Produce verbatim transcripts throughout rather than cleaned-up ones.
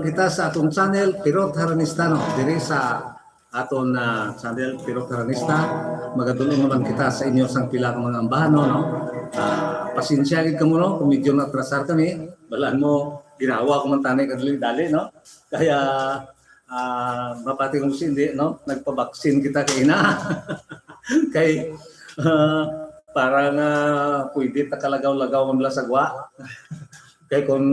kita sa atong channel, Pirot Haranista, no? Diri sa aton, ah, channel, Pirot Haranista, magadulong naman kita sa inyo sang pila ka mga ambahanon, no? Ah, pasensya gid kamo, no, kung medyo natrasar kami. Balaan mo, ginawa ko man tani kadali-dali, no? Kaya, ah, mapati kung hindi, no? Nagpabaksin kita kay ina. Kay, ah, para nga pwede ta kalagaw-lagaw ang lasagwa. Kay kung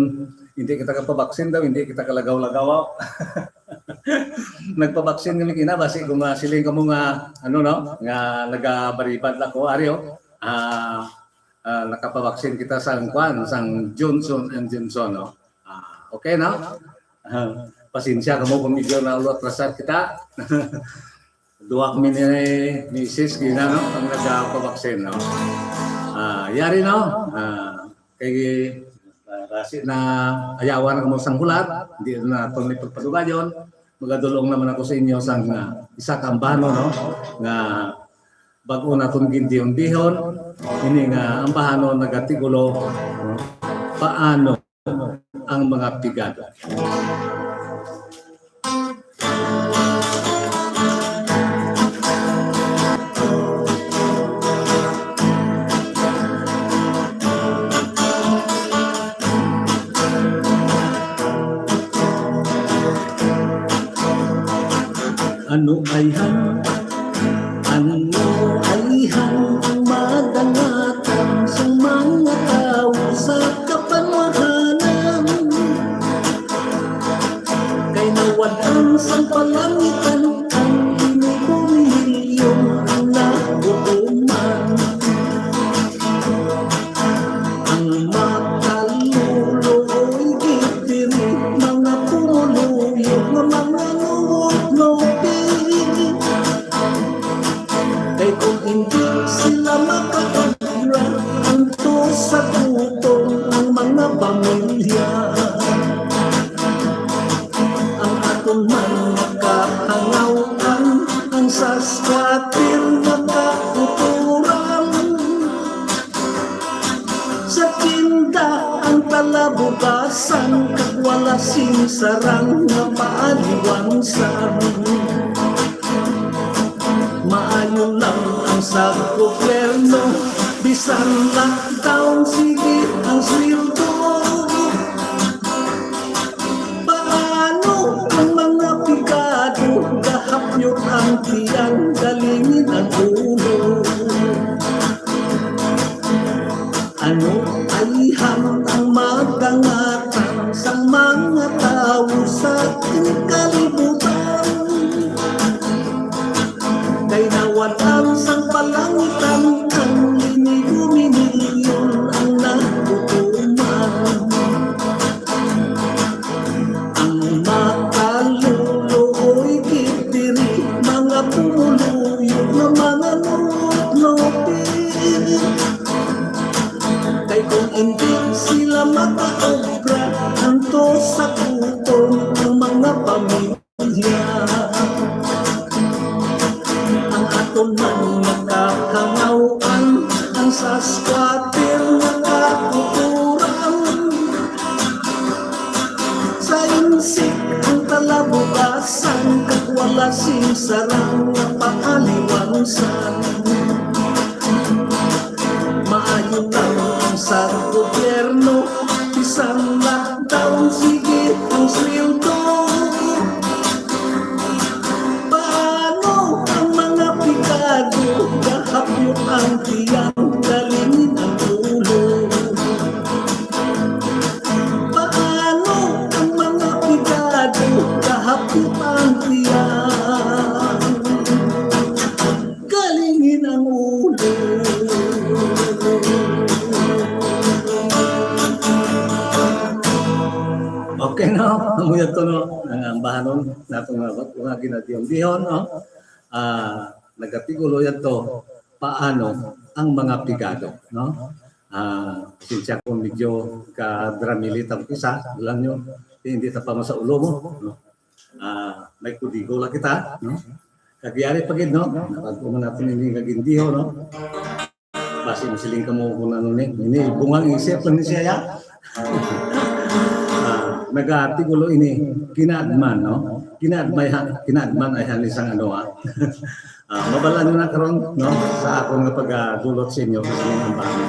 hindi kita kapabaksin daw, hindi kita kalagaw-lagaw. Nagpabaksin kami kina, basi kung masiling kamo nga, ano, no, nga nagabaribad lang ko, ari, oh. Ah, ah, nakapabaksin kita sang kwan, sang Johnson and Johnson, no? Ah, okay, no? Ah, pasensya kamo kung medyo naulo atrasar kita. Duwa kami ni misis gina, no? Ang nagapabaksin, no? Ah, yari, no? Ah, kay, ah, basi na ayawan na kamo sang hulat, hindi na naton ni pagpadugayon. Magadulong naman ako sa inyo sang, ah, isa ka ambahanon, no? Nga bag-o naton gindihon-dihon, ini nga ambahanon nagatigulo, no? Paano ang mga pigado? Ano ayhan, ano ayhan ang madangatang sa mga tawo sa kapanwahanan? Kay nawad-an sang palangitan ang inigumilyon na hukuman. Ang makaluloy gid diri, mga pumuluyo nga mga nuot-nuti. Kay kung hindi sila makaobra, antos sa gutom ang mga pamilya. Ang aton man makahangaw-an, ang sa squatter makauturan. Sa tinda ang talabugasan, kag wala sing sarang nga paaliwansan. Maayo lang ang sa gobyerno, bisan lockdown, sige ang sweldo. Paano ang mga pigado, gahapyot ang tiyan, galingin ang ulo? Ano ayhan ang madangatang sa mga tawo sa ating kalibutan? Kay nawad-an sang palangitan ang linigumilyon ang nagutuman. Ang makaluluoy gid diri, mga pumuluyo nga mga nuot-nuti. Kay kung hindi sila makaobra, antos sa gutom ang mga pamilya. Ang aton man nga kahangaw-an, ang sa squatter nga kakukuran. Sa insik ang talabugasan, kag wala sing sarang nga paaliwansan. Maayo lang ang sa gobyerno, bisan lockdown, sige ang sweldo. Paano ang mga pigado, gahapyot ang tiyan, galingin ang ulo? Paano ang mga pigado, gahapyot ang tiyan, galingin ang ulo? Okay, no? Amo yadto, no? Ang ambahanon nato nga, nga ginadihon-dihon, no? Ah, nagatigulo yadto, paano ang mga pigado, no? Ah, pasensya kung medyo kadramilita ang isa, alam nyo, hindi ta pa masaulo mo, no? Ah, may kudigo lang kita, no? Kag yari pa gid, no? Nabag-o man naton ini nga gindiho, no? Basi masiling kamo kung ano ni, ini bungang isip lang ni siya, ya? Ah, Nagatigulo ini, kinaadman, no? Kinaadmay ha, kinaadman ay hanis ang ano, ha? Ah, mabal-an nyo na karon, no? Sa akon nga pagdulot sa inyo, sa inyong ambahan.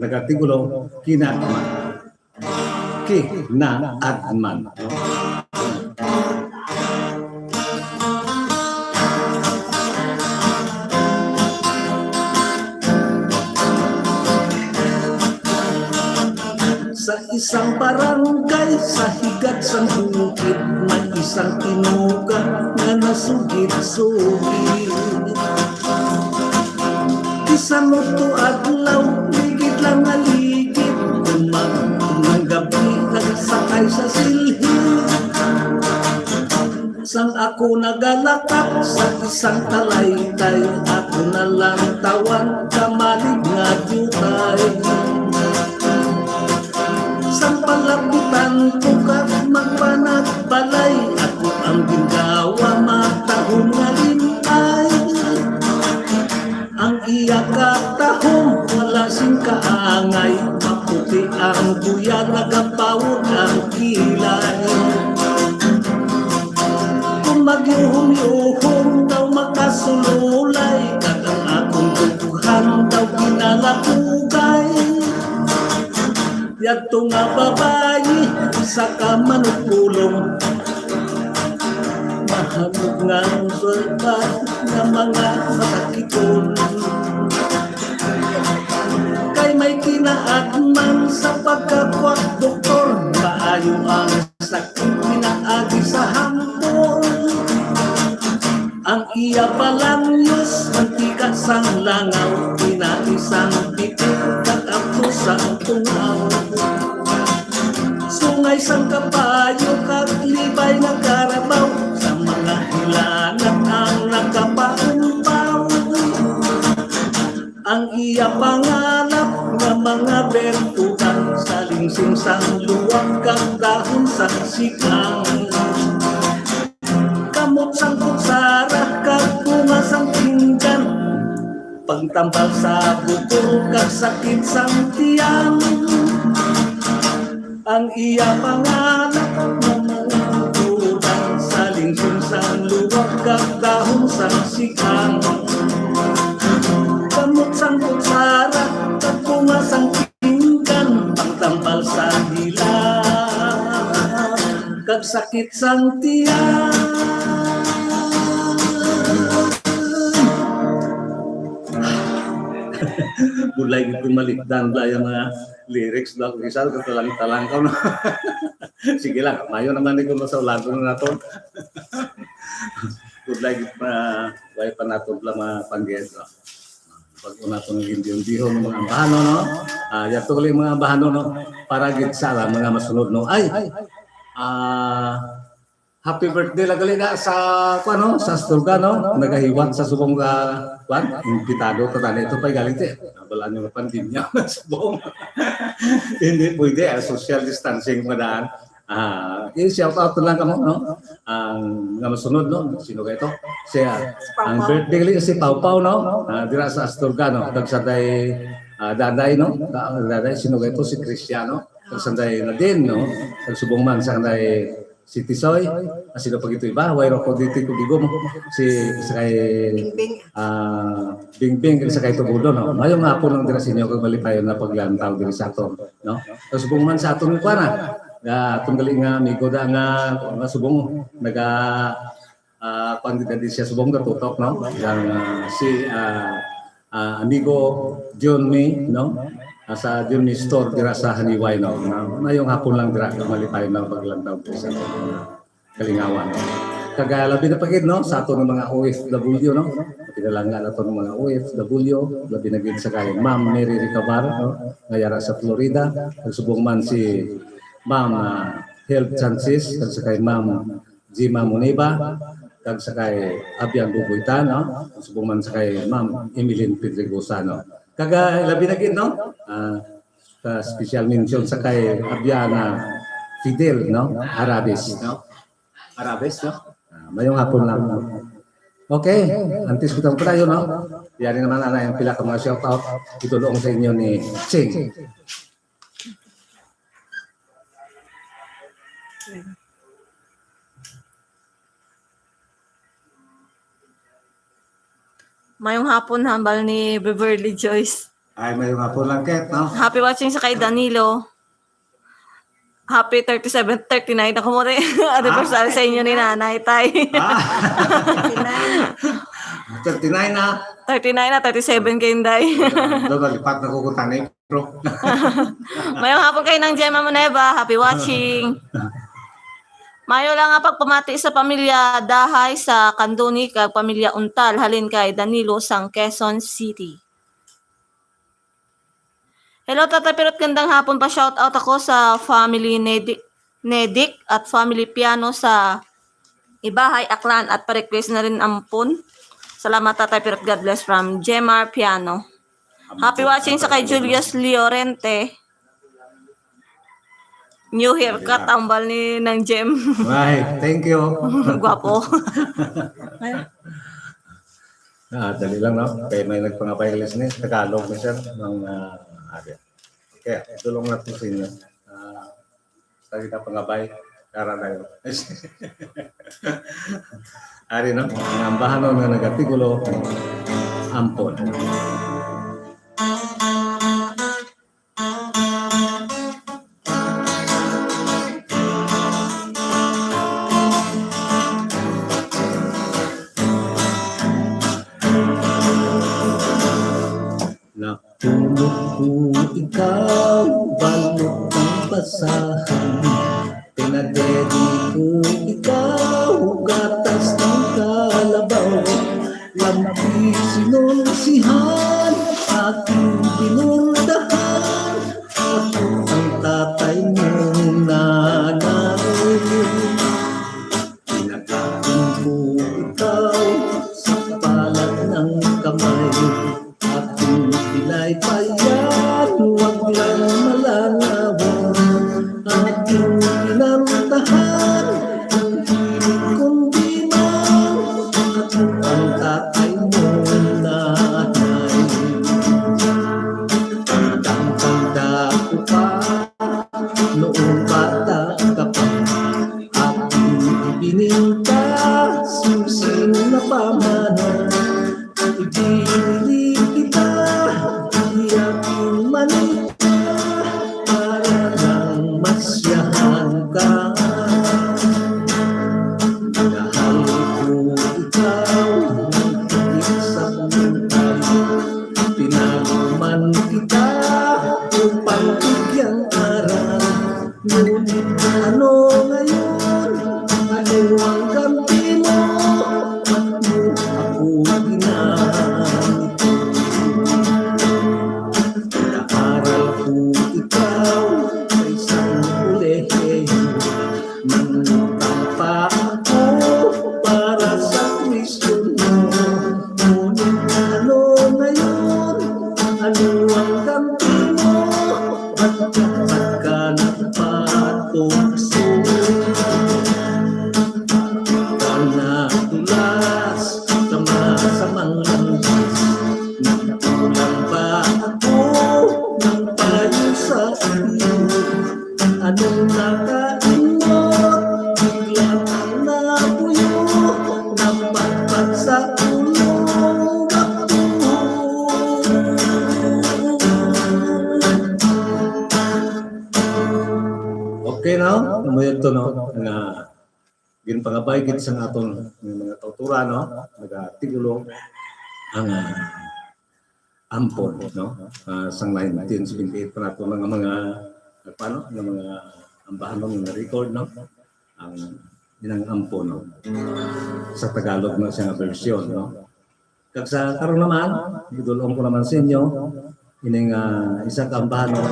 Nagatigulo, kinaadman. Kinaadman, no? Sa isang barangay, sa higad sang bukid, may isang tinuga nga nasugid-sugid. Isa mo to adlaw, ligid lang nga ligid, umag-, umang gabi, nagsakay sa silhig. Sang ako nagalakat sa isang talaytay, ako nalantawan kamalig nga diutay. Sang palabutan ko kag magpanagbalay, ako ang gingawa matahom nga limay. Ang iya katahom wala sing kaangay, maputi ang buya, nagapawod ang kilay. Kung magyuhom-yuhom daw makasululay, kag ang akong dughan daw ginalakugay. Yadto nga babayi, isa ka manugpulong, mahamog nga ang sulbad nga mga masakiton. Kay may kinaadman sa pagkakwak doktor, maayo ang sakit pinaagi sa hambol. Ang iya palanyos, mantika sang langaw, pinaagi sang bitin, kag apto sang tungaw. Sungay sang kabayo, kag libay nga karabaw, sa mga hilanat ang nagapaumpaw. Ang iya pangalap nga mga bertutan, sa lingsing sang luwag kag dahon sang sigang. Kamot sang kutsara kag bunga sang pinggan, pangtambal sa bukol kag sakit sang tiyan. Ang iya pangalap nga mga bertutan, sa lingsing sang luwag kag dahon sang sigang. Kamot sang kutsara kag bunga sang pinggan, pangtambal sa dila kag sakit sang tiyan. Bulay gid ko malikdan, bulay ang mga lyrics ba, Rizal, katalang-talang ka, no? Sige lang, mayo naman ni kung masaulagon na nato. Bulay gid pa, way pa nato lang mga panggit, no? Pag una tong gindihon-dihon ng mga ambahano, no? Ah, yato gali mga ambahano, no? Para gid sa mga masunod, no? Ay! Ah, happy birthday lang gali na sa, kuwan, no? Sa Astorga, no? Nagahiwat sa subong, ah, kuwan? Imbitado ta tani. Ito pa'y galing, te. Wala nyo na pandemya sa subong. Hindi pwede, ah, social distancing pa daan. Ah, i-shout out lang kamo, no? Ang nga masunod, no? Sino kay to? Siya, ang birthday gali si Pau Pau, no? Ah, dira sa Astorga, no? Kag sa day, ah, Daday, no? Da-, Daday, sino kay to? Si Cristiano. Kag sa day Nadine, no? Kag subong man sa day si Tisoy. Ah, sino pa gito iba? Way ra ko dito ko gigom. Si, sa kay, Bingbing. Ah, Bingbing, kag sa kay Tubudo, no? Mayong hapon lang dira sa inyo, kag malipayon na paglantaw diri sa aton, no? Kag subong man sa aton kuan, ah, nga aton gali nga amigo da nga, nga subong naga, ah, kuan gid siya, subong gatutok, no? Yang, ah, si, ah, ah, amigo John May, no? Ah, sa John May Store dira sa Haniway, no? Na, mayong hapon lang dira, malipayon lang paglantaw diri sa aton kalingawan. Kag, ah, labi na pa gid, no, sa aton nga mga O F W, no? Pinalangga naton nga mga O F W, labi na gid sa kay Ma'am Mary Recabar, no, nga yara sa Florida. Kag subong man si Ma'am, ah, Held Chances, kag sa kay Ma'am Jima Muniba, kag sa kay Abiang Bubuitan, no? Kag subong man sa kay Ma'am Emeline Pedregosa, no? Kag, ah, labi na gid, no? Ah, sa special mention sa kay Abiana Fidel, no? Arabes, no? Arabes, no? Ah, mayong hapon lang, no? Okay, antes ko tang padayon, no? Yari naman ana yung pila ka mga shout out, itulong sa inyo ni Ching. Mayong hapon, hambal ni Beverly Joyce. Ay, mayong hapon lang, Ket, no? Happy watching sa kay Danilo. Happy thirty-seven, thirty-nine ako mo rin. Anniversary sa inyo ni Nanay, Tay. Ah. Thirty-nine na. Thirty-nine na, thirty-seven kayo, Day. Daw, lipat na ko kung tanay, bro. Mayong hapon kayo ng Gemma Moneva. Happy watching. Mayo lang nga pagpamati sa pamilya Dahay sa Candoni kag pamilya Untal halin kay Danilo sang Quezon City. Hello, Tatay Pirot, gandang hapon. Pa-shout out ako sa family Nedi-, Nedic at family Piano sa Ibahay, Aklan, at pa-request na rin Ampon. Salamat, Tatay Pirot. God bless from Jemar Piano. Happy watching sa kay Julius Llorente. New haircut, ambal ni Nang Jem. Ay, thank you. Gwapo. Ah, dali lang, no? Kay may nagpangabay, Alice, ni Tagalog ni sir, ng, ah, area. Okay, tulong na po sa inyo. Ah, sa kita pangabay, kara na yun. Ari, no? Ang ambahanon nga nagatigulo, Ampon. Napulot ko ikaw, balot ng basahan. Pinadedi ko ikaw, gatas ng kalabaw. Lampi sinulsihan, aking pinurdahan. Ako ang tatay mo, nanay. Pinakain ko ikaw sa palad ng kamay. Aking pinaypayan, wag lang malangawan. Aking pinantahan, ang hilig kong dinang. Ako ang tatay mo, nanay. Tandang-tanda ko pa, noong bata ka pa, aking ibininta, susi na pamana. Ibinili kita, di aking manita, para lang masyahan ka. Minahal ko ikaw, higit sa buhay. Tinago man kita upang bigyang aral. Ngunit ano ngayon? Ano ang kampi mo? Ba't mo ako ginanito? Pinaaral ko ikaw sa isang kolehiyo. Nangutang pa ako para sa tuition mo. Ngunit ano ngayon? Ano ang kampi mo? Ba't ka, ba't ka nagpatukso? Ka na tulas sa masamang landas. Nagkulang ba ako ng payo sa iyo? Anong nakaingot? Bigla kang nabuyo, napatpat sa ulo ako. Okay, no? Namuyag to, no? Nga ginpangabay gid sang aton nga mga kauturan, no? Nagatigulo ang, ah, Ampon, no? Ah, sang nineteen seventy-eight pa nato nga mga, paano, nga mga ambahanon nga record, no? Ang inang Ampon, no? Sa Tagalog na siya nga version, no? Kag sa karon naman, idulong ko naman sa inyo ining, ah, isa ka ambahanon,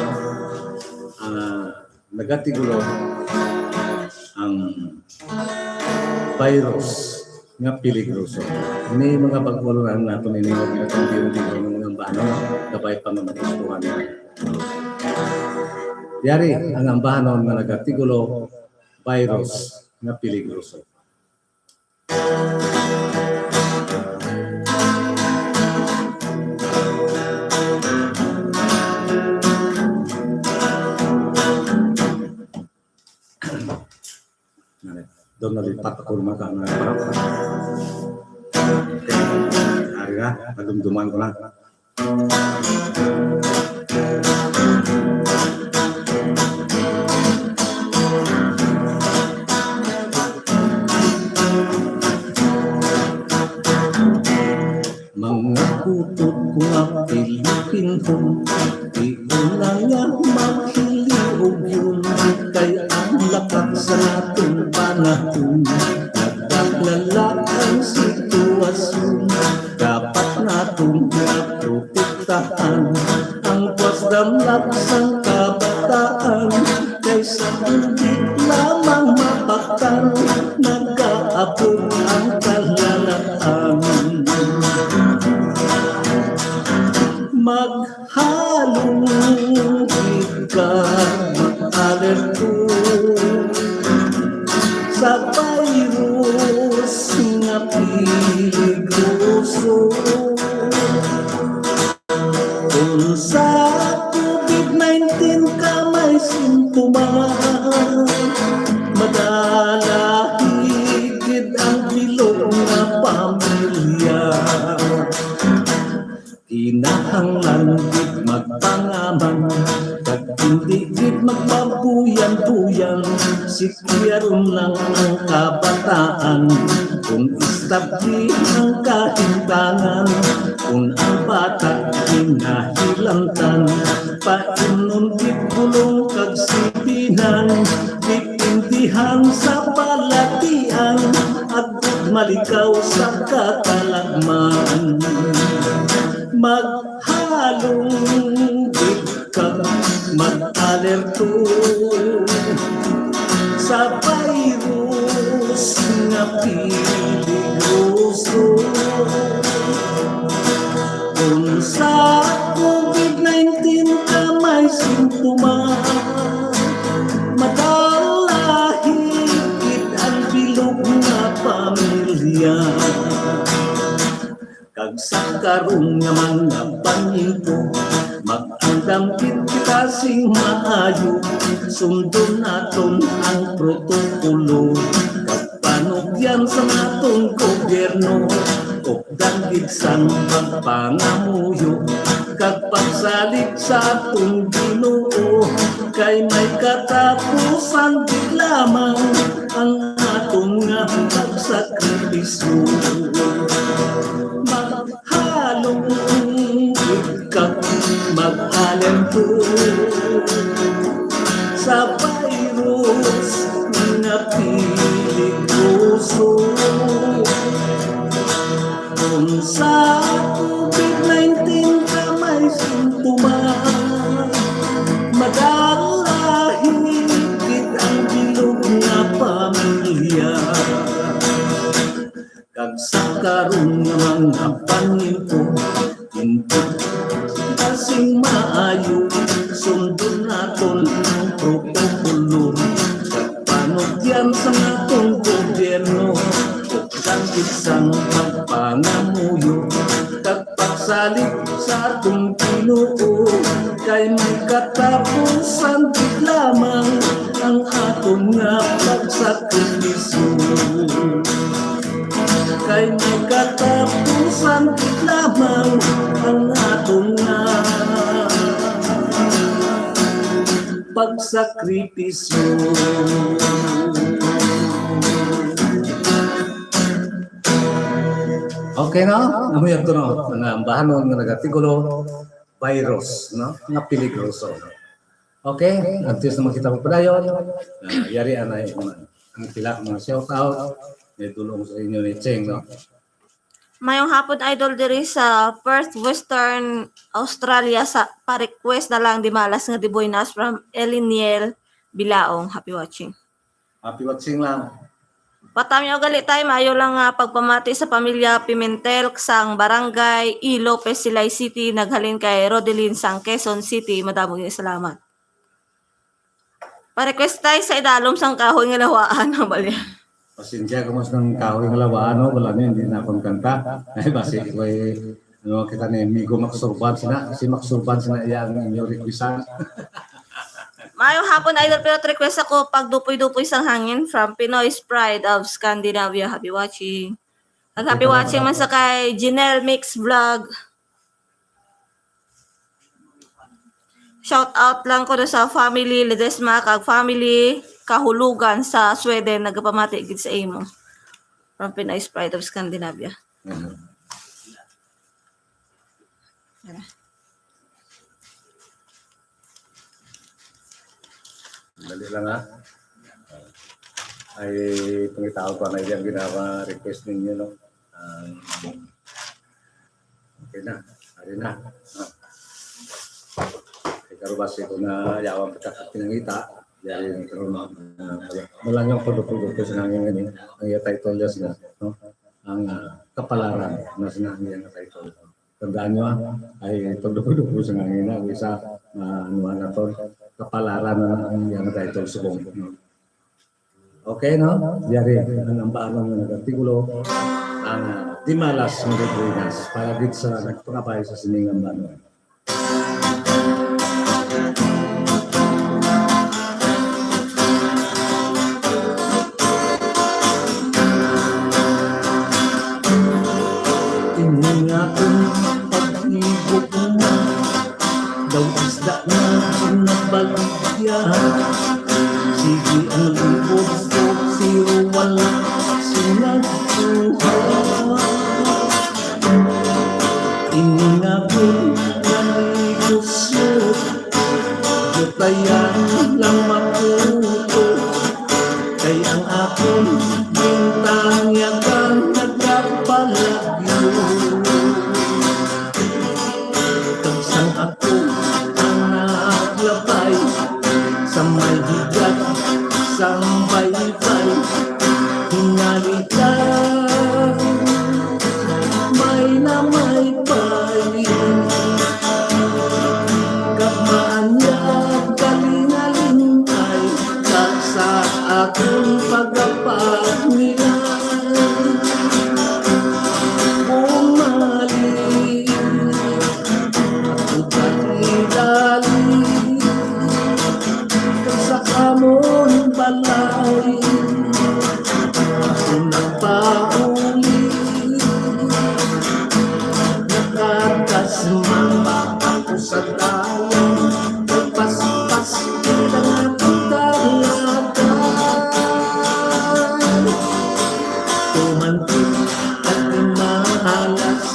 ah, nagatigulo ang virus nga peligroso. Ini mga bag-o lang nato ini, nga ginatambiyong-tambiyong nga mga ambahanon, kabay pa nga magustuhan niya. Yari ang ambahanon nga nagatigulo, virus nga peligroso. Nalipat ako naman ka na. Ari na, nadumduman ko na. Mga utod ko nga Pilipinhon, di una nga maghiliog yun, kay ang lakat sa atong panahon, nagdaglalag ang sitwasyon. Dapat naton nga protektahan ang pasdamlag sang kabataan, kay sa hindi lamang mapaktan, nagaabot ang kalalaan. Maghalong gid ka, mag-alerto sa virus nga peligroso. Kung sa COVID nineteen ka may sintomas, madala gid ang bilog nga pamilya. Kinahanglan gid magpangaman, kag hindi gid magpabuyan-buyan. Sikyaron lang ang kabataan, kung istabli ang kahimtangan, kung ang bata ginahilantan, paimnon gid bulong kag sipinan, dipindihan sa balatian, agud malikaw sa katalagman. Maghalong gid kag mag-alerto sa virus nga peligroso. Kung sa COVID nineteen ka may sintomas, madala gid ang bilog nga pamilya. Kag sa karon nga mga panimpo, mag-andam gid kita sing maayo, sundon naton ang protokolo, kag panugyan sa naton gobyerno, updan gid sang pagpangamuyo, kag pagsalig sa aton Ginoo, kay may katapusan gid lamang ang aton nga pagsakripisyo. Maghalong gid kag mag-alerto sa virus nga peligroso. Kung sa COVID nineteen ka may sintomas, madala gid ang bilog nga pamilya. Kag sa karon nga mga panimpo, input kasing maayo, sundon naton ang protokolo, kag panugyan sa naton gobyerno, ug kag sang pagpangamuyo, kag pagsalig sa aton Ginoo, kay may katapusan gid lamang ang aton nga pagsakripisyo. Kay may katapusan gid lamang ang aton nga pagsakripisyo. Okay, no? Amo yan to, no? Ang bahanon nga nagatigulo, virus, no? Nga peligroso. Okay, antes na makita mo padayon, ah, yari anay man. Ang pila ka mga shout out, may tulong sa inyo ni Cheng, no? Mayong hapon, Idol, diri sa Perth, Western Australia, sa pa-request na lang di malas nga di buenas from Eliniel Bilaong. Happy watching. Happy watching lang. Patami o gali tayo, maayo lang nga pagpamati sa pamilya Pimentel sang Barangay E. Lopez, Silay City, naghalin kay Rodelin sang Quezon City. Madamo nga salamat. Pa-request tayo sa idalom sang kahoy nga lawaan ang balya. Pasensya ko mas ng kahoy nga lawaan, no? Wala niya, hindi na akong kanta. Ay, basi ko eh, ano, kita ni Migo Maksurban sina, si Maksurban sina iya ang inyo requestan. Maayong hapon, Idol Pirot. Request ako, Pagdupoy-dupoy sang Hangin from Pinoy's Pride of Scandinavia. Happy watching. At happy watching man sa kay Jinel Mix Vlog. Shout out lang ko sa family Ledesma kag family Kahulugan sa Sweden, nagapamati gid sa imo. From Pinoy's Pride of Scandinavia. Mhm. Tara. Dali lang, ha. Ay, pangitaon ko na yung ginawa, request ninyo, no? Ah, okay na. Ari na. Ah. Ikaw ba si ko na yawan kita pinangita? Yari na karon, ma-, ah, wala, wala niyang pagpapagod sa nangin ngayon. Ang iya title niya sila, no? Ang, ah, kapalaran na sinangin niya title. Tandaan nyo, ah, ay pagdupo-dupo sa ngangina, ang isa, ah, ano na to, kapalaran na ang iyang title subong. Okay, no? Yari, ang ambaan ng nag-artikulo, ang, ah, Dimalas nga Doktrinas, para gid sa nagpangabay sa sining ambanon. Ini nga akong paghibok na, daw isda na ginabaligya. Sige ang libog ko, pero wala sila kuha. Ini nga akong nanegosyo, gutayan lang makuto. Kay ang akon gintanyagan nagapalagyo. Kag sang ako ang naglabay sa may higat sang baybay, hinali ka may na may bay. Kag maanyag kalingaling ay, kag sa akon pagapagmilay, bumalik ako dali-dali sa amon balay. Ako nagpauli, nakatas mama ako sa dalan, nagpaspas kita nga pagdalagan. Tumantik at mahalas,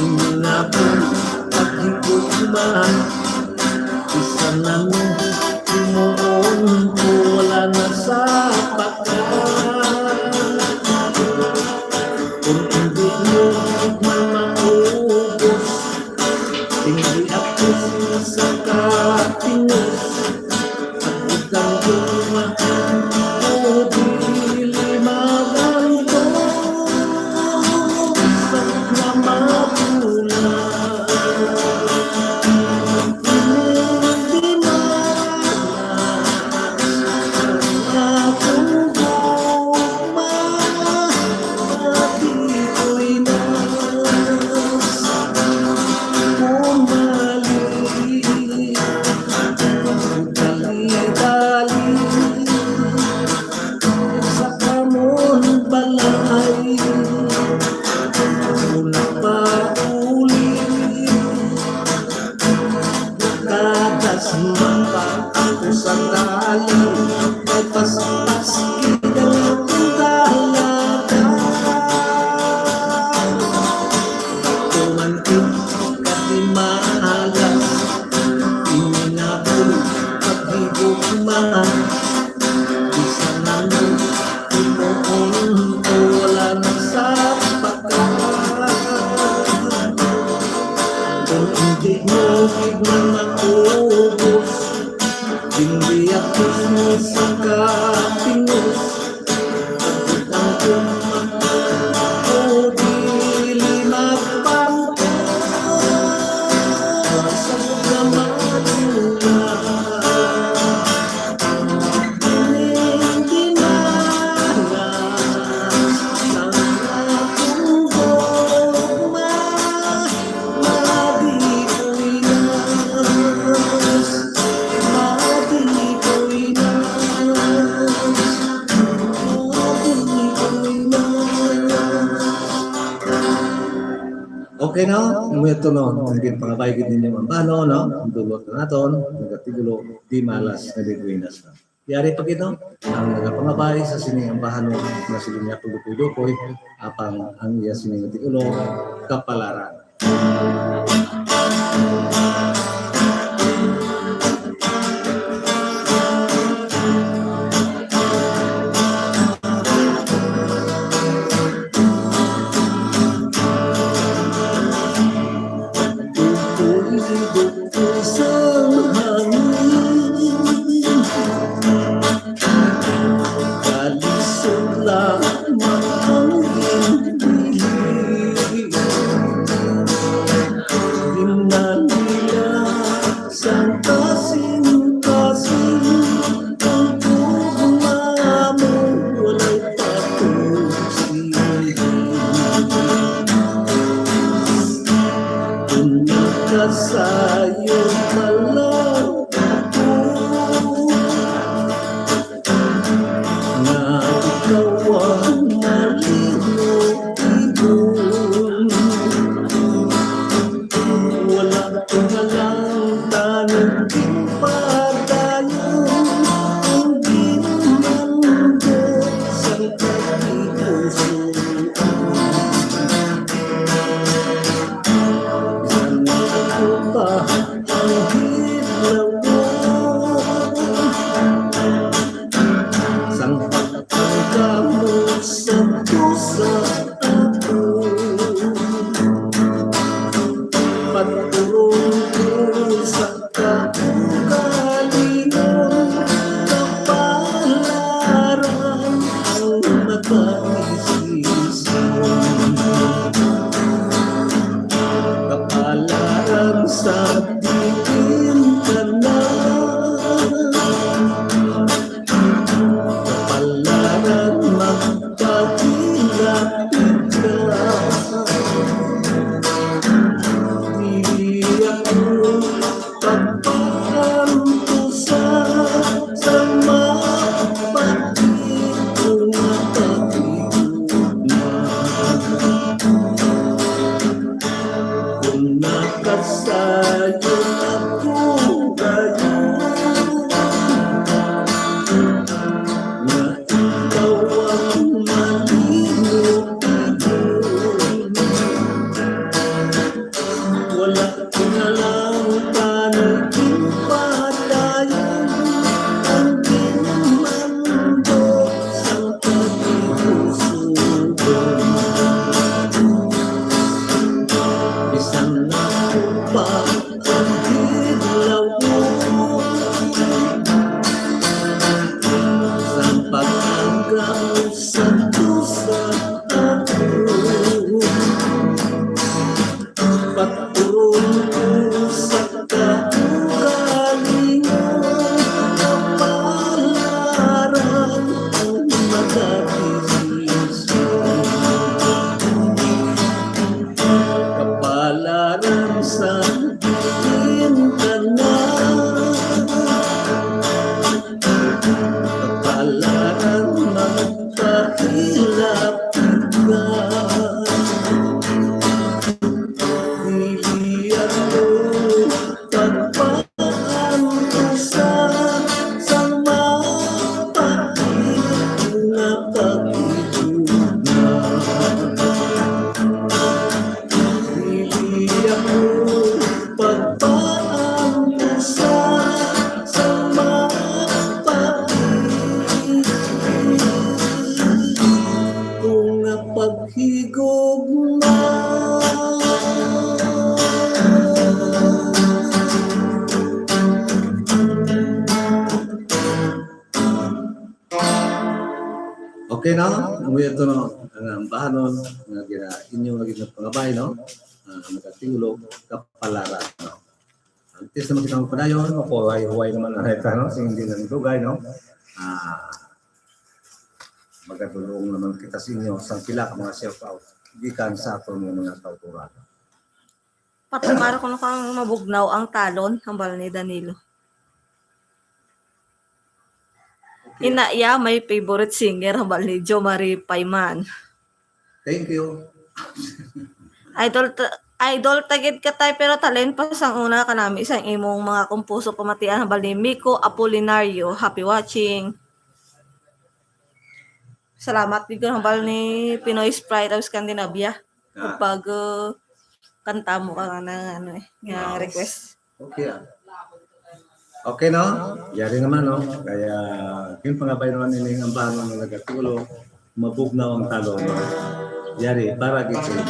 inilabon at higugma. Bisan ano himuon ko, wala na sa pakat. Kung hindi mo man maubos, hindi ako sa katingos. Ang utang ko, o dili maganto sa mga bulan. Sa amon balay, ako nagpauli. Katas mapa ako sa dalan, may paspas kita ng pintalakan. Tumantik ka di maalas, inilabon paghigugma. Bisan ano himuon ko, wala na sa pakat. Kung hindi mo gid man maubos, hindi ako sa katingos. Ang kumang ko dili magpangkot sa mga Okay, no? Ang mga tuno, naging pangabay gid ninyo ang bano, no? Ang dulot na naton, nagatigo, di malas, naging buenas na. Yari pa gid, no? Ang nagapangabay sa sini ang bahano na sige niya pagdukoy-dukoy, apang ang iya sini nga titulo, kapalaran. Dukoy-dukoy sang hangin, kalisod lamang ang ginbili. Dinala sang kasing-kasing ang gugma mo, walay patusi. Kung nakasayo ka lang ako, nga ikaw ang malino ibon. Wala ko na lang tanong padayon, ang ginmando sa kapusuan. Bisan ako pa ang hidlaw sang pagkamo sa pusa ako. Pagturon ko sa kaugalingon, kapalaran ang mataisisyon. Kapalaran sa diin ka na. Kapalaran magpakilapit ka. Dili ako pagpaantusa sa mapakit ko nga pagtugma. Kung nakasayo ako dayon, nga ikaw ang malino ibon, wala ko na lang tanong padayon ang ginmando sang kapusuan. Bisan ako pa ang hidlaw sang pag-angga mo sa pusa ako. Paturon ko sa kaugalingon, kapalaran ang mataisisyon. Kapalaran sa diin ka na. Kapalaran magpakilapit ka. Dili ako pagpaantusa sa mapakit ko nga pagtugma. Dili ako pagpaantusa sa mapakit ko nga paghigugma. Okay na? Amo ito, no? Ang, ang bahanon nga gina-, inyo nga ginapangabay, no? Ah, nagatiulog, kapalaran, no? Antes naman kita magpadayon, mapahuway-huway naman ang reta, no? Sing hindi lang dugay, no? Ah, magadulong naman kita sa inyo, sang pila ka mga shout out gikan sa aton nga mga kautoran. Patumara ko na kang mabugnaw ang talon, hambal ni Danilo. Okay. Ina iya, my favorite singer, hambal ni Jo Marie Payman. Thank you. Idol, ta-, Idol ta gid ka, tay, pero talent pa sang una kanami sang imong mga kumpuso pamatian, hambal ni Miko Apolinario. Happy watching. Salamat gid, hambal ni Pinoy Sprite of Scandinavia. Ah. Pag, uh, kanta mo ka nga ng ano eh, nga Wow. request. Okay, ah. Okay, no? Yari naman, no? Kaya, yung pangabay naman ini ang bahan nga nagatulo, mabugnaw ang talon, no? Yari, para gid sa inyo.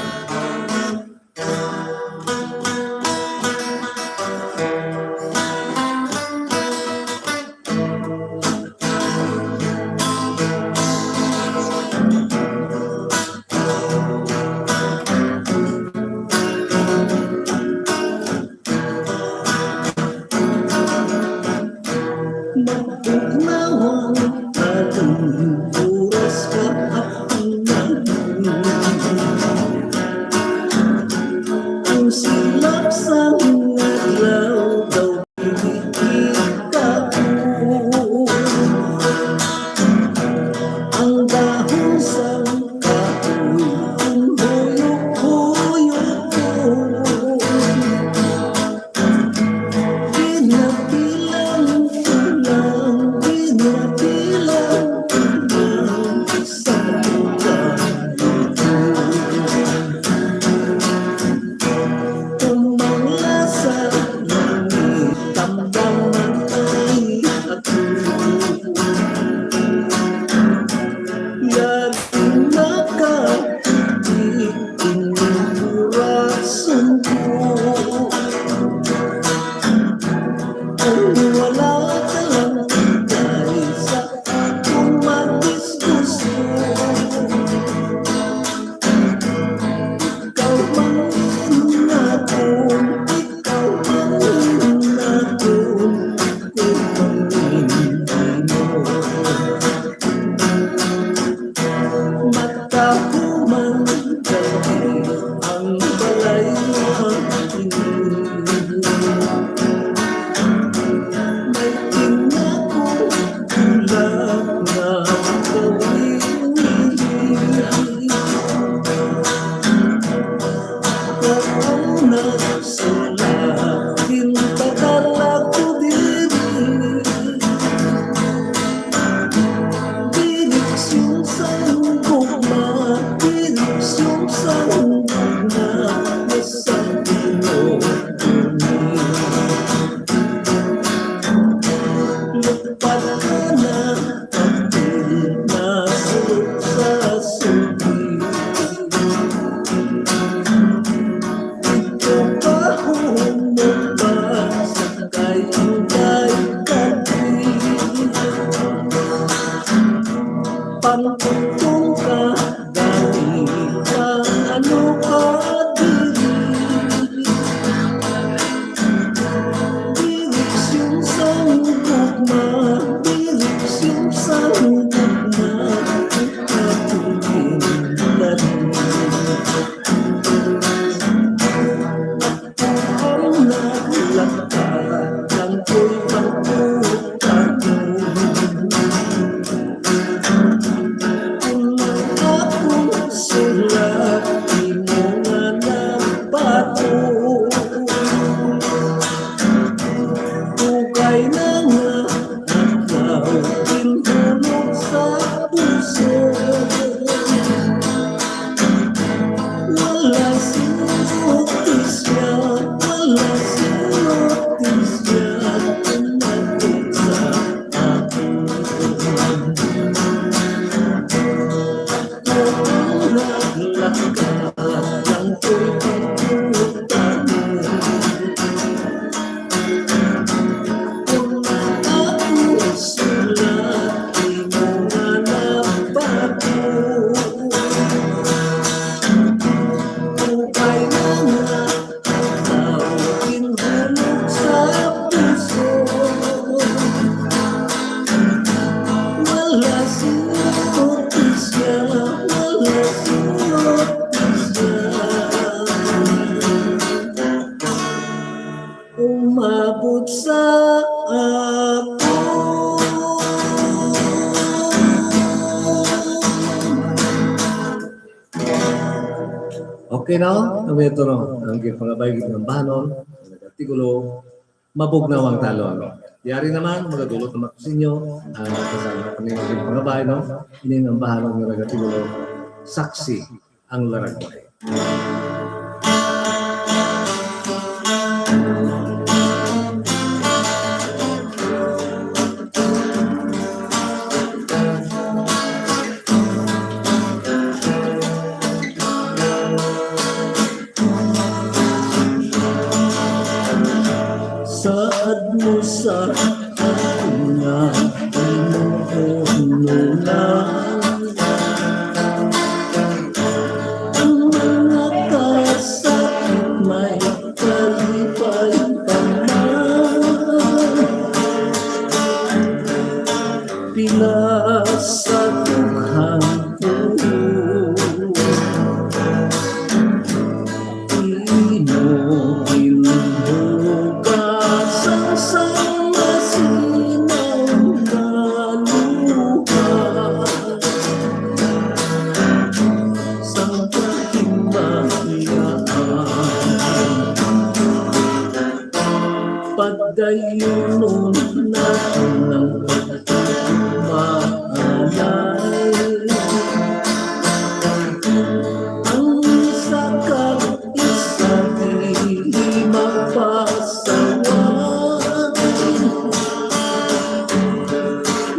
Mabugnaw ang talon, oras pa ako nagmumulong. Ang silap sang adlaw daw dili ikaw. Ang dahon sang kahoy, ang huyok-huyok ko. Binabilang ko lang, binabilang ko lang sa pagkain ko. Kung ang lasa langit, tambaman ay ako. Yari na ka, ining korason ko. Kung wala ka lang, Inday, sa akong madisgusto. Ikaw man ang akon, ikaw man ang akon, ikaw man ang akon. Matahuman gani ang balay nga ini. May tinako, bulak nga kawili. Kauna sa lahat, ginpadala ko diri. Direksyon sang gugma, direksyon sang gugma, nasa Ginoo ini. Lupad ka na, apil na sulod sa sulod. Ikaw pa humot pa sa kay Inday Kati. Pangtungtong ka, dali pa, ano ka diri? Direksyon sang gugma, direksyon sang gugma, akong ginlati. Ang naglakat, ang ko'y pagkutang. Okay, no? Ang may tuno, ang gipangabay gid nga bahanon, ang nag-artikulo, mabugnaw ang talon. Yari naman, magadulot naman ko sa inyo, ang kasama ko ninyo gipangabay, no? Ini ang bahanon nga nag-artikulo, Saksi ang Laragway. Saad mo sa akon nga inuunulan. Ang mga kasakit may kalipay pa man. Pila sa tughang ko. Inuginhugasan sang masinaw nga luha. Sang kahimayaan. Pagdayunon naton ang pagpamaalay. Ang isa kag isa dili mapasaway.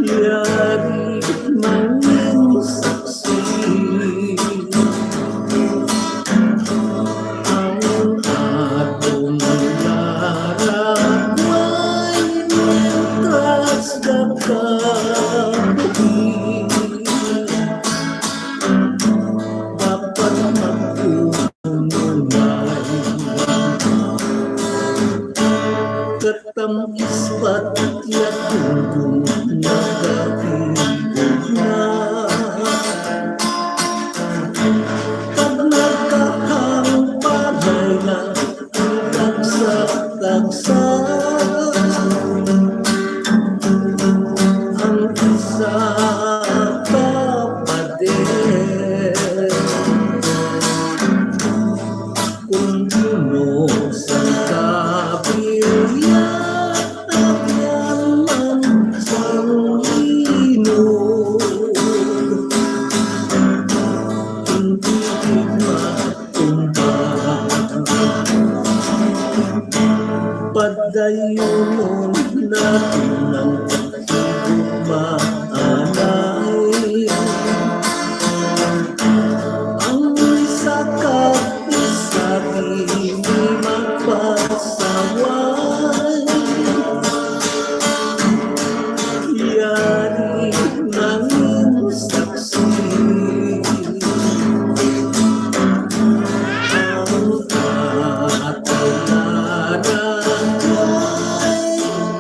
Yari mangin saksi. Ang aton laragway, mientras nagkabuhi, dapat mag-ununay. Katam-is patya kung nagkahigugma. Pag nagkahangpanay na ang tagsa-tagsa, ang isa ka pader. Kung puno sang kabilya, tagyan man sang lino. Hindi matumba. Padayunon naton ang higugmaanay. Ang isa kag isa dili mapasaway. Yari nangin saksi. Ang aton laragway,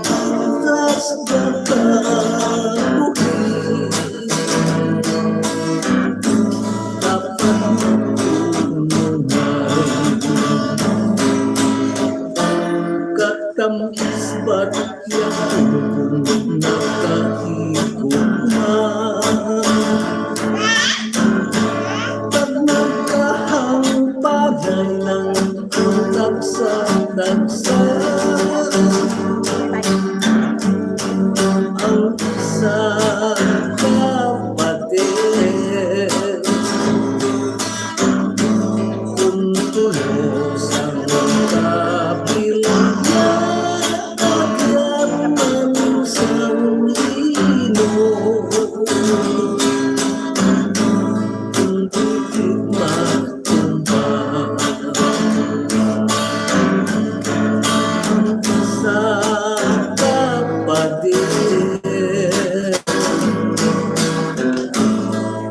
bukas na kabuhi. Dapat magtulungan. Katam-is batya kung nakahigugma. Pag nagkahangpanay lang ang tagsa-tagsa, ang isa ka pader. Kung tulo sang kabilya, agyaman sang lino. Kung dili matumba, ang isa ka pader.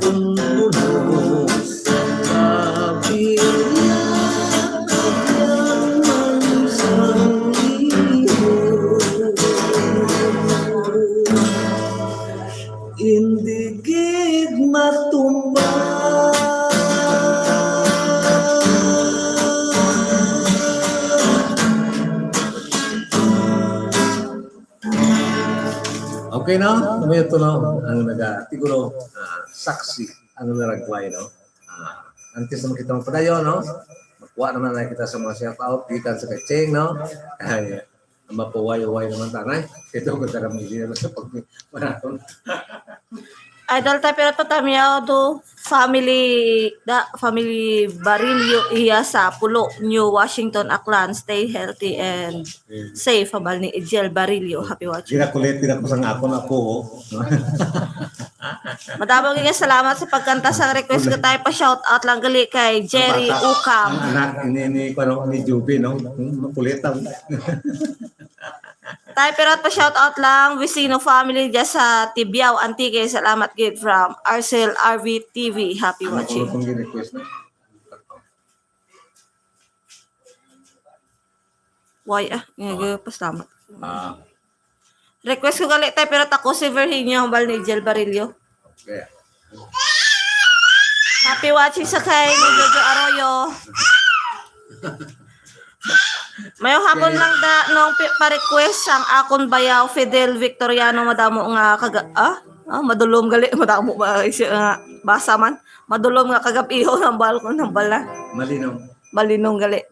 Kung puno sa kabilya, agyaman sang lino. Indi gid matumba. Okay, no? Kami ito, no? Ang nag-artikulo, ah, Saksi ang Laragway, no? Ah, Antes naman kita magpadayon, no? Magkuha naman na kita sa mga shout out, gikan sa kaching, no? Ay, mapuway-uway naman tanay. Ito ko tara mo naman sa pag marathon. Idol, tayo pero to tamiyaw do family, da, family Barillo iya sa Pulo, New Washington, Aklan. Stay healthy and safe, habal ni Ejiel Barillo. Happy watching. Ginakulit, ginakusang ako na po. Madamo nga salamat sa pagkanta sa request ko tayo pa shout out lang gali kay Jerry Ukam. Ang anak ni ni kuno ni Juby, no? Hmm, makulit ang Tayo pero pa shout out lang Vecino family dyan sa Tibiao, Antique. Salamat gid from Arcel R V T V. Happy Ano watching. Kung request na? Why ah? Nga pasalamat. Ah, Request ko gali tayo pero tako si Virginio hambal ni Jel Barillo. Okay. Happy watching sa kay ni Jojo Arroyo. Mayo hapon lang da nung pi- pa-request ang akon bayaw Fidel Victoriano madamo nga kaga ah, ah madulom gali madamo ba siya nga basa man madulom nga kagab-ihon ang balkon ng bala Malinaw. Malinong gali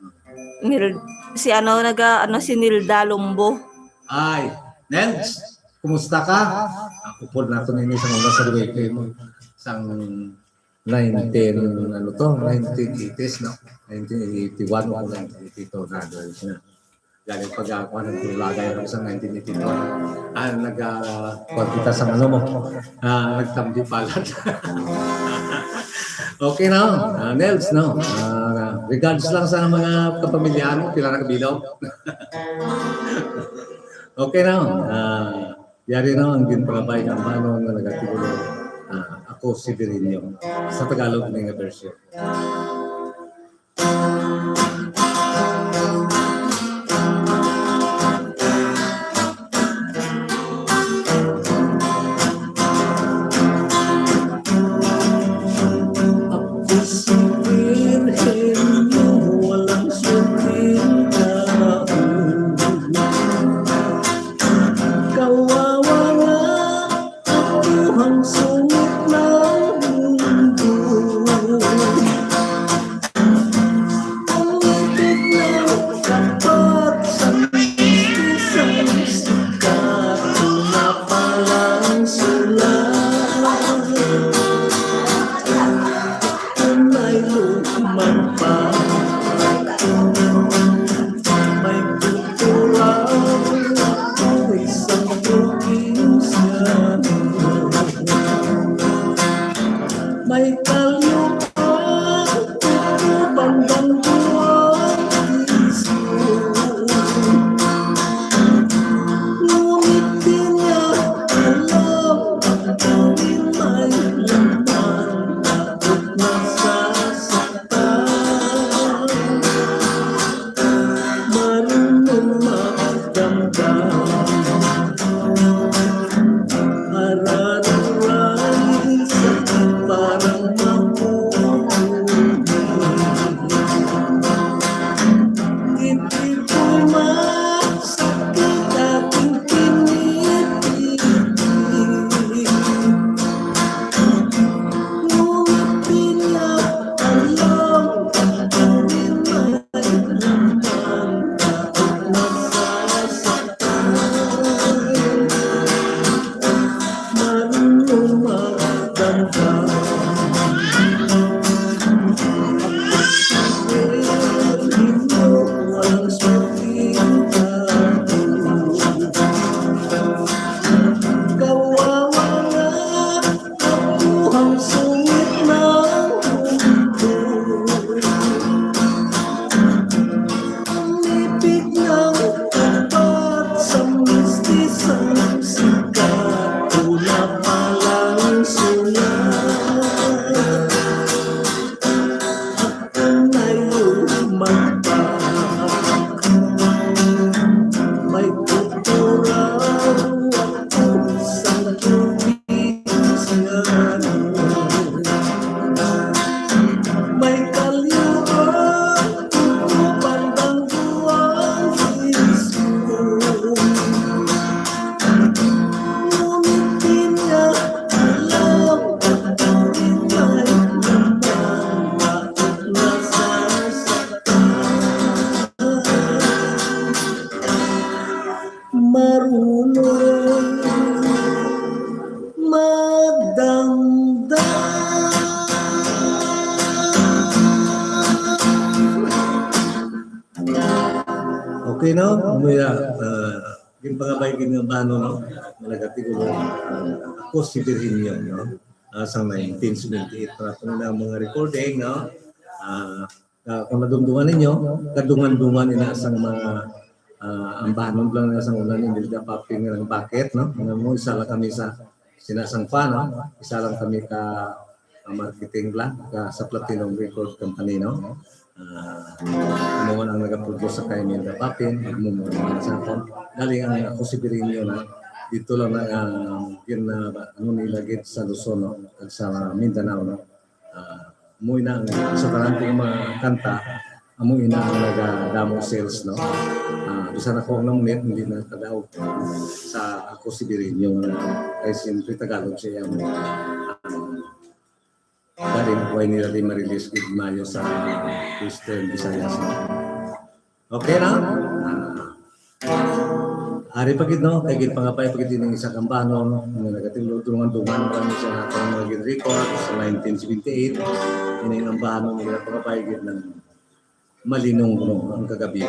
Nil, si ano naga ano si Nilda Lumbo Ay, Nels, kumusta ka? Ako po nato nini sa mga sa luway ko mo. Sang nineteen, ano to, nineteen eighties, no? Nineteen eighty-one o nineteen eighty-two na, na. Galing pag ako nagtulagay ako sa nineteen eighty-two. Ah, nag ah, pag kita sa ano mo, ah, nagtambi palat. Okay na, ah, Nels, no? Ah, regards lang sa mga kapamilya mo, pila na kabilaw. Okay na, ah, yari na ang ginpangabay ng manong nga nagatulo. Ah, ako si Birinyo. Sa Tagalog na nga version. Ako si Virgen, walang swerte taon. Kawawa nga ang buhang sungit ng mundo. Ang ibig ng tapat sa mistisang sikat na palang sulat. Tunay lumang pa. May kultura, isang probinsya. May kalye bandang duwang isyu. Ngunit di niya alam ang tawin may laman. Takot na sa Marunong magdamdam. Hararuray sa parang mapupuno. Hindi ko masakit aking pinipili. Ngunit di niya alam ang tawin may laman. Kawawa nga ang buhang sungit ng mundo. Ang ibig ng tapat sa mistisang sikat, una pa lang sulat. Ang ay lumagpak, may kultura, isang probinsya. May kalye, bandang duwang isyu. Ngunit di niya Okay, no? Amo ya, ah, ginpangabay gid nga ambahanon, no? Nga nagatigulo, ah, Ako si Virginio, no? Ah, sang nineteen seventy-eight pa nato na ang mga recording, no? Ah, ah, kung nadumduman ninyo, kadungan-dungan ina sang mga, ah, ambahanon lang na sang una ni Imelda Papin nga nagbaket, no? Nga mo, isa lang kami sa sinasangpa, no? Isa lang kami ka, ka marketing lang ka sa Platinum Record Company, no? Ah, amo man ang nagaproduce sa kay Imelda Papin, amo man ang sa akon. Galing ang Ako si Virginio na dito lang na, ah, gin-, ah, ano nila gid sa Luzon, no? Kag sa Mindanao, no? Ah, amo ina ang sa tanan kong mga kanta, amo ina ang nagadamo sales, no? Ah, bisan ako ang namunit, hindi na kadaog sa Ako si Virginio nga kay siyempre Tagalog siya. Ah, galing, why nila di ma-release gid maayo sa Western Visayas, no? Okay na? Ah, ari pa gid, no? Kay ginpangabay pa gid ning isa ka ambahanon nga nagatinlo dungan-dungan pa ni sa atong mga gin-record sa nineteen seventy-eight. Ining ambahanon nga ginpangabay gid ng Malinong, no, ang kagabi.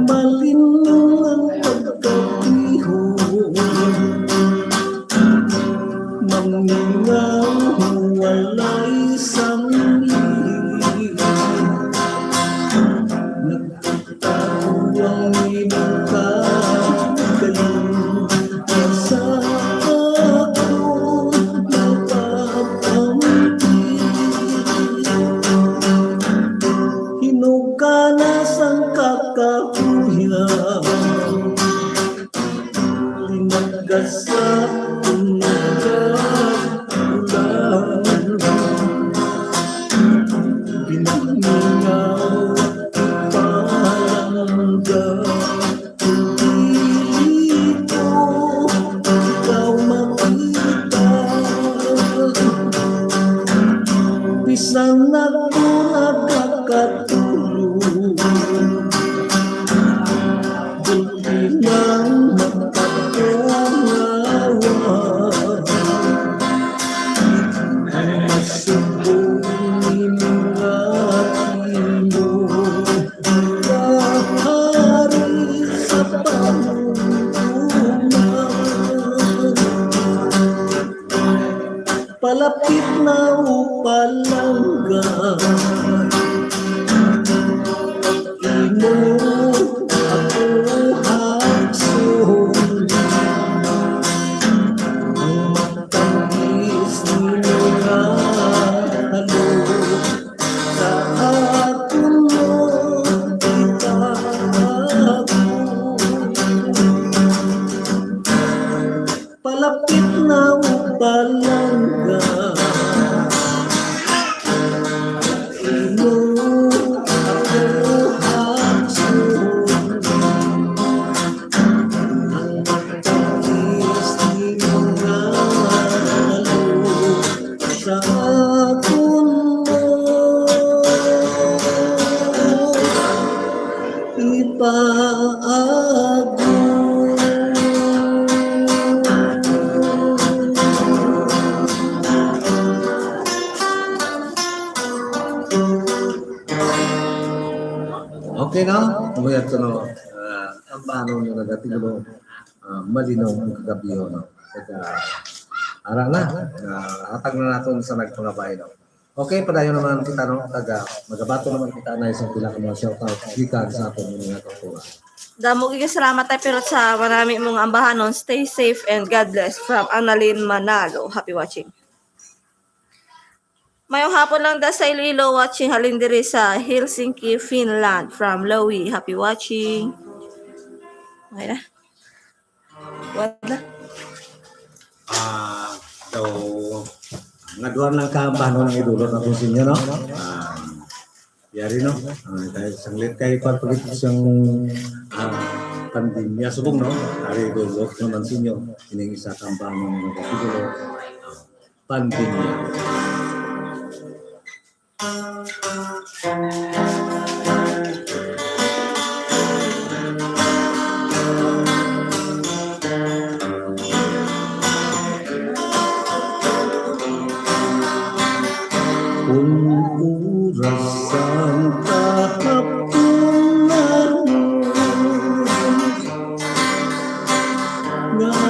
Malinong ang pagkabihon, mamingaw walay sanglit. Nagtago ang imong kagalingan sa akon napapamti. Hinugana sang kakahuyan, linagasa ang ulan. Binamingaw palangga, hindi ko ikaw makita. Bisan ako nakakatulog, gulpi lang makapangawa. Ang masubo ni mga imo, kahari sa panumduman. Palapit na o palangga, imo ako hakson. Ang matangis ni mga halo sa akon mo itago. Palapit na o palangga, imo ako hakson. Ang matamis ni mga halo sa akon mo ipaagom. Okay, no? Amo ya to, no? Ah, ang paano nga nagatingulo, ah, Malinong ang kagabi, no? Kaya, ara na, ah, hatag na naton sa nagpangabay, no? Okay, padayon naman kita, no? Taga, magabato naman kita na isang pila ka mga shoutout gikan sa aton mga kultura. Damo gid salamat tayo, pero sa marami mong ambahanon, stay safe and God bless. From Annalyn Manalo. Happy watching. Mayong hapon lang da sa Iloilo, watching halin diri sa Helsinki, Finland. From Lowy, happy watching. Okay na. Wala. Ah, daw, nga duha lang ka ambahanon ang idulot naton sa inyo, no? Ah, yari, no? Ah, kay sanglit kay kuwan pa gid siyang, ah, pandemya subong, no? Ari, idulot naman sa inyo ining isa ka ambahanon nga nagkasigulo. Ah, pandemya.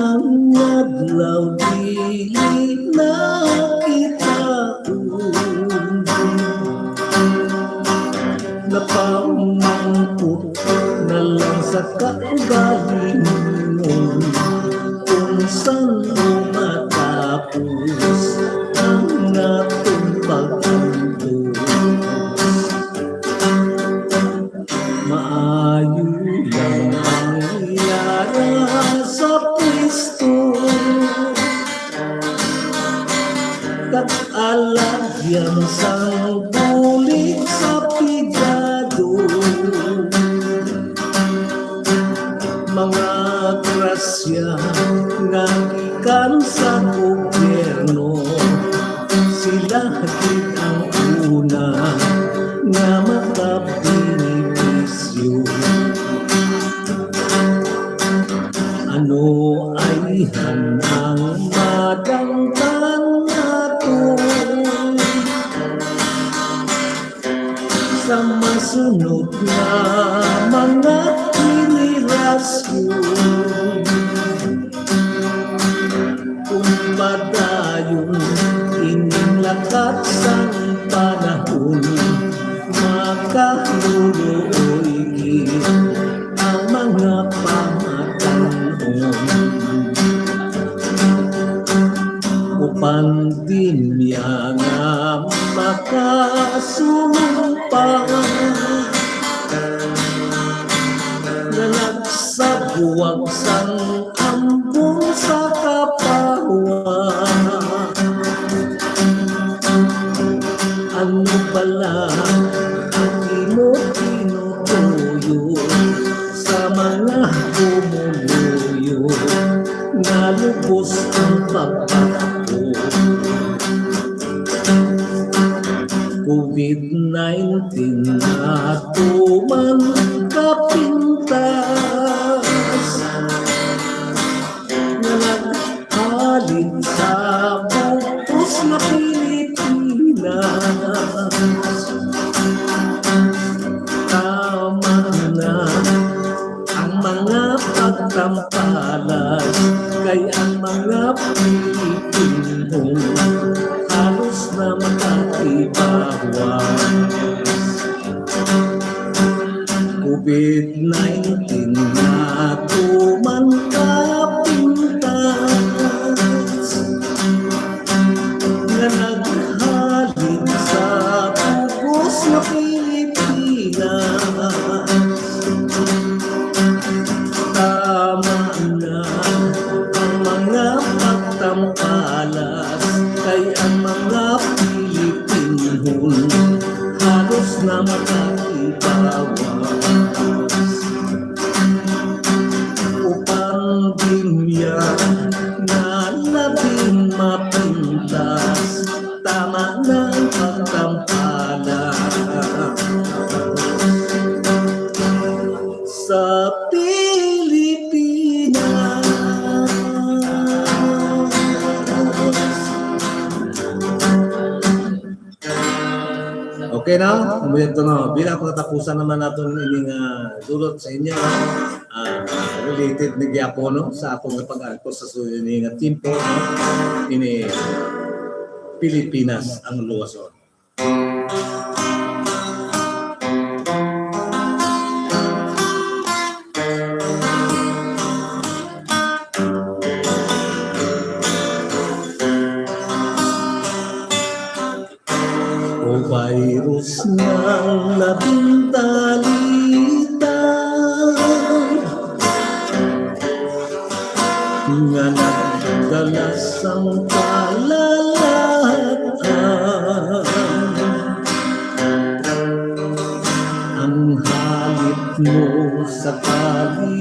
Ang adlaw dili na kita undi, napamangkot na lang sa kaugalingon, kung san-o matapos ang atong pag-antos. Maayo lang ang yara sa pwesto, kag alagyan sang bulig sa pigado. Mga grasya nga gikan sa gobyerno, sila gid ang una nga makabenepisyo. Ano ayhan ang madangtan nato sa masunod nga mga henerasyon? Kung padayon ining lakat sang panahon, makaluloy gid ang mga pamatan-on. O pandemya nga makasumpa, nga nagsagwag sang ambon sa kapawa. Ano bala ang imo tinutuyo sa mga pumuluyo nga lubos ang pagpako? COVID nineteen natuman kapintas, nga naghalin sa bug-os nga Pilipinas. Tama na ang mga pagtampalas, kay ang mga Pilipino halos na makatibawas. COVID nineteen natuman kapintas, nga naghalin sa bug-os nga Pilipinas. Tama na ang mga pagtampalas, kay ang mga Pilipinhon halos na makatibawas. O pandemya nga labing mapintas, tama na ang pagtampalas sa Pilipinas. Okay na? Umuyan to na. Bilang katapusan naman naton ini nga dulot sa inyo, no? Ah, related ni gyapon, no, sa akong pag-arko sa suyo ni nga timpo, no? Ini Pilipinas ang luwason. O virus nga labing dalitan, nga nagdala sang kalalatan. Ang halip mo sa kalibutan,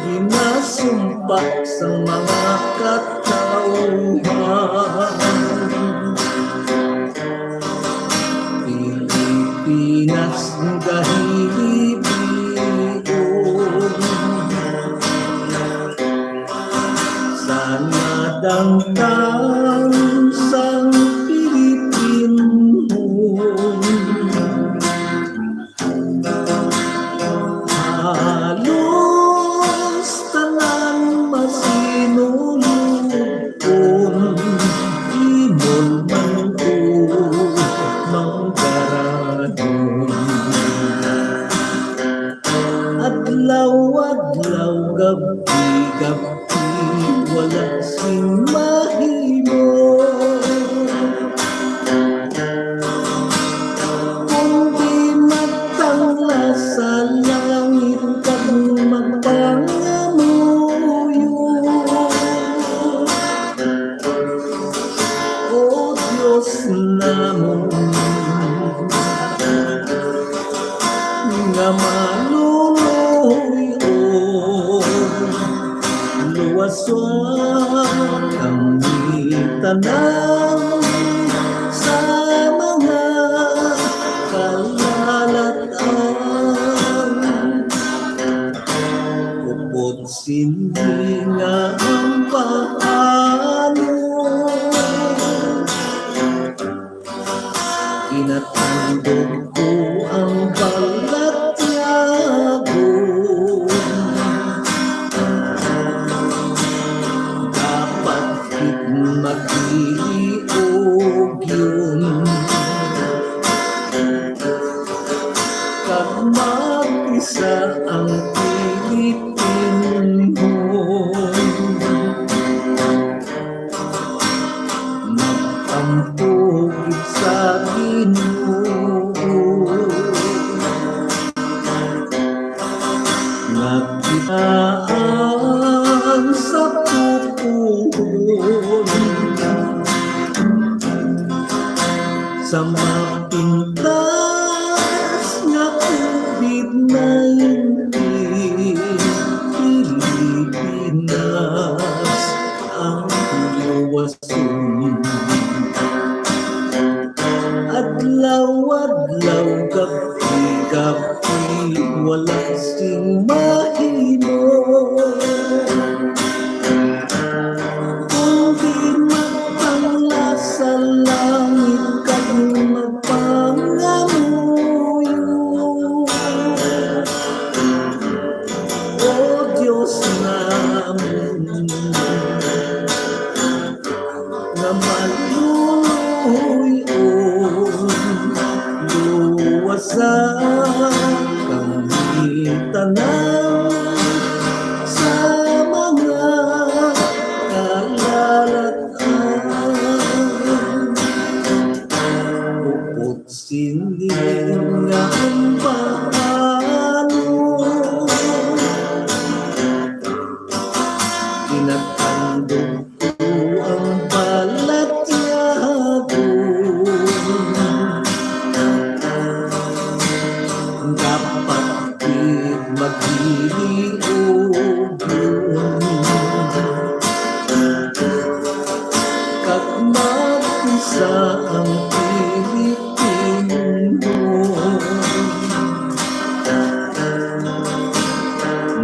ginasumpak sang mga katawhan. Pilipinas gahilibion, sa nadangtan sang Pilipinhon. Adlaw-adlaw, gab-i-gab-i, wala sing mahimo. Kundi magtanglas sa langit kag magpangamuyo. O Dios namon, nga maluluy-on, luwasa kami tanan sa mga kalalatan. Upod sini nga ang paano, ginatandog ko ang balatyagon. Dapat gid magiliog yun. Kag mag-isa ang Pilipinhon. Mag-ampo gid sa Ginoo nga kita ang sa pupuhon sa mapintas nga COVID nineteen. Pilipinas ang luwason. Adlaw-adlaw, gab-i-gab-i, wala sing mahimo. Kundi magtanglas sa langit kag magpangamuyo. O Dios namon, nga maluluy-on, luwasa kami tanan sa mga kalalatan. Upod sini nga ang paano, ginatandog ko ang balatyagon. Dapat gid maghiliog yun. Kag mag-isa ang Pilipinhon.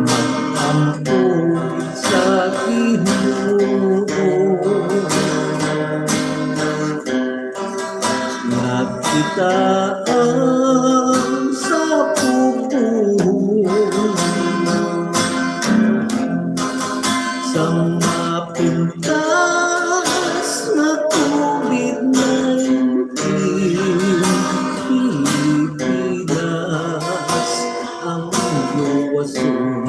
Mag-ampo sa Ginoo nga kita ang sa pupuhon sa mapintas nga COVID nineteen. Pilipinas ang luwason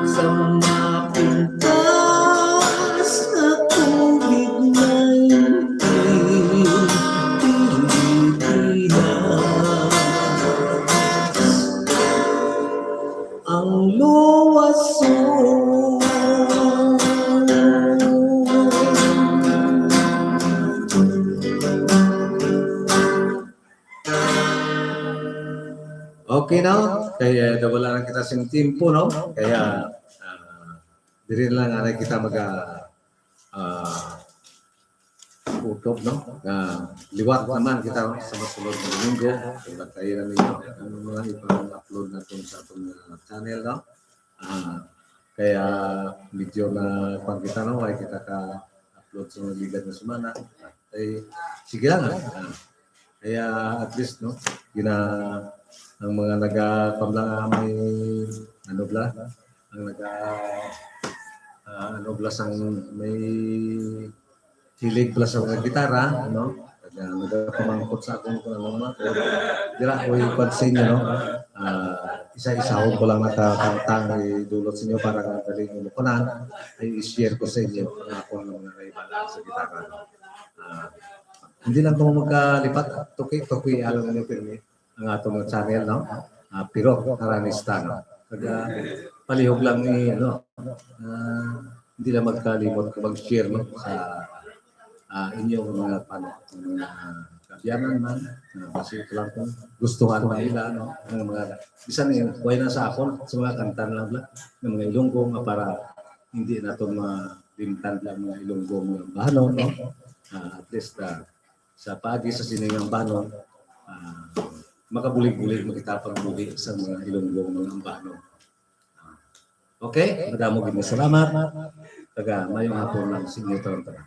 sa mapintas nga COVID nineteen. Pilipinas ang luwason. Okay, no? Kaya, eh, wala na kita sing tempo, no? Kaya, ah, diri lang anay kita mag, ah, ah, kutob, no? Nga liwat naman kita, no? Sa masunod nga Domingo, ibatay na ninyo ang mga ipang-upload natin sa atong, ah, channel, no? Ah, kaya medyo na, kwan kita, no? Wala kita ka-upload sa mga ligad nga semana. Ay, sige lang, ah. Ah, kaya at least, no? Gina-, ang mga naga-, kwan lang, ah, may, ano bala? Ang naga-, ah, ano bala sang may hilig bala sa mga gitara, no? Nga nagapamangkot sa akon kung ano man. Dira ko ipag sa inyo, no? Ah, isa-isahon ko lang nakakanta ang idulot sa inyo para nga dali mo kunan. Ay, i-share ko sa inyo ang akon nga mga naibala sa gitara. Ah, hindi lang ko magkalipat, tuki-tuki alam niyo pirmi ang atong channel, no? Ah, pero karanista, no? Kag, ah, palihog lang ni, ano, ah, hindi lang magkalimot kung mag-share, no? Sa, ah, inyong mga, ano, mga kaabyanan man, ah, basi ko lang kung gustuhan man nila, no? Ang mga, bisan yung, kuha na sa akon, sa mga kanta na lang, ng mga Ilonggo, nga para hindi naton malimtan lang mga Ilonggo, mga ambahanon, no? Ah, at least, ah, sa paagi sa sini nga ambahanon, ah, makabulig-bulig, makitapagbuhi sa mga Ilonggo, mga ambahanon. Okay, madamo gid nga salamat. Kag, ah, mayong hapon lang sa inyo tanan.